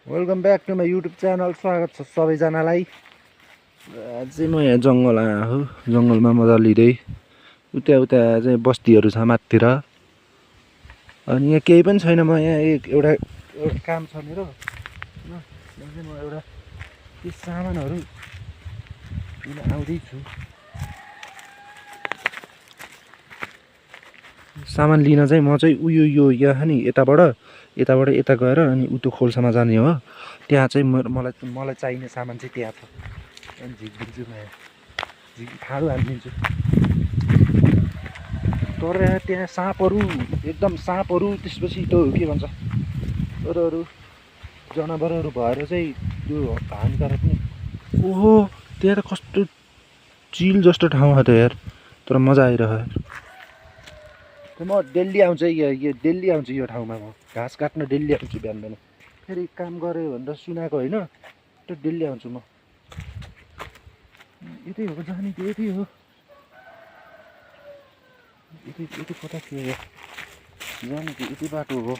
Welcome back to my YouTube channel. स्वागत छ सबैजनालाई। आज चाहिँ म यहाँ जङ्गल आएको हो। जङ्गलमा मजा लिँदै उता उता चाहिँ बस्तीहरू छ माथितिर। अनि यहाँ केही पनि छैन। म यहाँ एउटा काम छ मेरो। यहाँ चाहिँ म एउटा के सामानहरू लिन आउँदैछु। सामान लिन चाहिँ म चाहिँ यो यहाँ नि यताबाट यता गएर अनि उतो खोल्सामा जाने हो। त्यहाँ चाहिँ मलाई चाहिने सामान चाहिँ त्यहाँ छ। अनि झिकिदिन्छु म यहाँ फाँडो हालिदिन्छु। तर त्यहाँ साँपहरू एकदम साँपहरू त्यसपछि त्यो के भन्छ अरू जनावरहरू भएर चाहिँ त्यो हानिकारक नि। ओहो त्यहाँ त कस्तो चिल जस्तो ठाउँ हो त यार। तर मजा आइरह्यो। म डेली आउँछु यो डेली आउँछु यो ठाउँमा। म घाँस काट्न डेली आउँछु बिहान बिहान। फेरि काम गऱ्यो भनेर सुनाएको होइन, त्यो डेली आउँछु म। यतै हो जाने कि यतै हो, यतै कता थियो जाने कि यतै बाटो हो।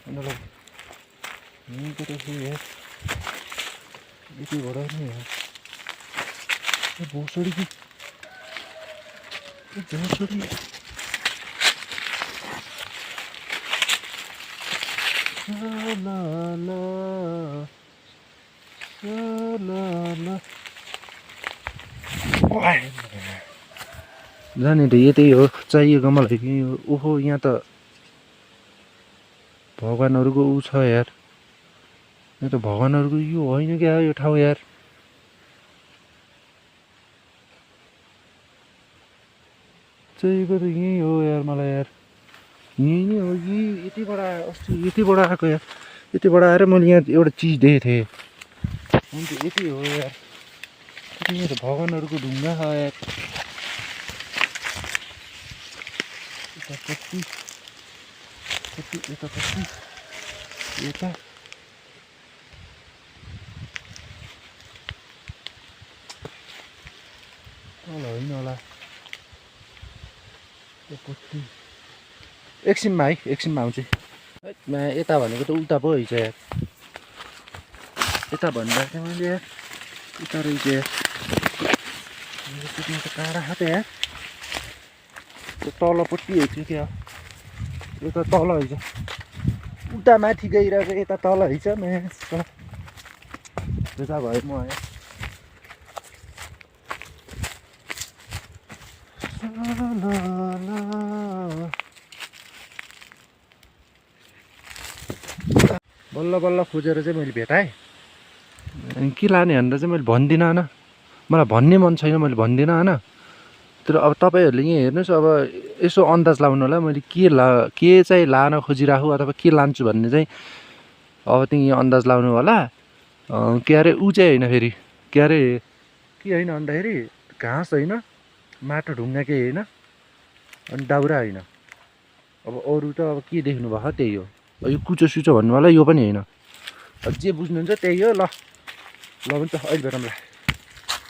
यहीँबाट नै हो। भोसडी कि झोसडी जाने त यतै हो। चाहिएको मलाई यहीँ हो। ओहो यहाँ त भगवानहरूको ऊ छ यार। यहाँ त भगवानहरूको यो होइन क्या यो ठाउँ यार। चाहिएको त यहीँ हो यार मलाई यार। यहीँ नै हो कि यतिबाट अस्ति यतिबाट आएको यार। यतिबाट आएर मैले यहाँ एउटा चिज देखेको थिएँ। अन्त यति हो यार। यति त भगवानहरूको ढुङ्गा छ यार। यता कति यता कति यता तल होइन होला। एकछिनमा है, एकछिनमा आउँछु। यता भनेको त उता पो रहेछ यार। यता भन्दा चाहिँ मैले यार उता रहेछ यार। त कहाँ राख त यार। त्यो तलपट्टि हेर्छु क्या। यो त तल रहेछ। उता माथि गइरहेको यता तल रहेछ। त्यता भयो म आएँ। बल्ल बल्ल खोजेर चाहिँ मैले भेटाएँ। के लाने भनेर चाहिँ मैले भन्दिनँ होइन। मलाई भन्ने मन छैन, मैले भन्दिनँ होइन। तर अब तपाईँहरूले यहाँ हेर्नुहोस्। अब यसो अन्दाज लाउनु होला मैले के चाहिँ लान खोजिराखु अथवा के लान्छु भन्ने चाहिँ अब त्यही अन्दाज लाउनु होला। के अरे ऊ चाहिँ होइन फेरि के अरे के होइन भन्दाखेरि घाँस होइन, माटो ढुङ्गा केही होइन, अनि दाउरा होइन। अब अरू त अब के देख्नु भएको त्यही हो। यो कुचो सुचो भन्नु होला यो पनि होइन। अब जे बुझ्नुहुन्छ त्यही हो। ल हुन्छ अहिले भेटौँला।